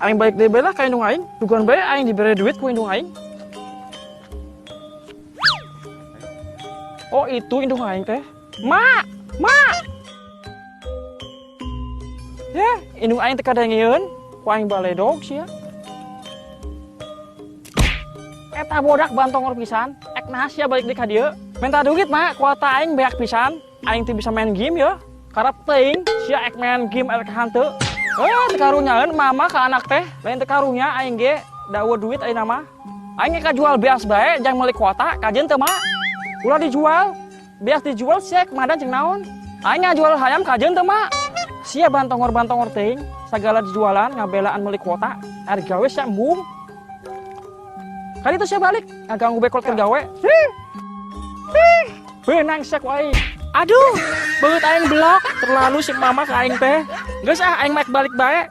Aing balik deui bae lah ka indung aing. Dugaan bae aing dibere duit ku indung aing. Oh, itu indung aing teh. Ma, ma. Ya, indung aing teh kadengeun ku aing baledog sia. Eta bodak bantongor pisan, ek naha sia balik deui ka dieu? Minta duit, Ma, kuota aing beak pisan. Aing teu bisa main game ya. Karep teuing sia ek main game erek hanteu. Eh, teu karunyaeun mama ka anak teh. Lain teu karunya aing ge da eueuh duit ayeuna mah. Aing ge kajual beas bae jang meuli kuota, kajeun teu, Ma? Ulah dijual. Beas dijual sia ek madan jeung naon? Aing ngajual hayam kajeun teu, Ma? Sia bantongor-bantongor teuing, sagala dijualan ngabelaan meuli kuota, ari gawe sia embung. Kali itu sia balik ngaganggu bekel keur gawe. Hih. Hih. Beunang sia ku aing. Aduh, beut aing blok, terlalu si mama ka aing teh. Geus ah, aing mah balik bae.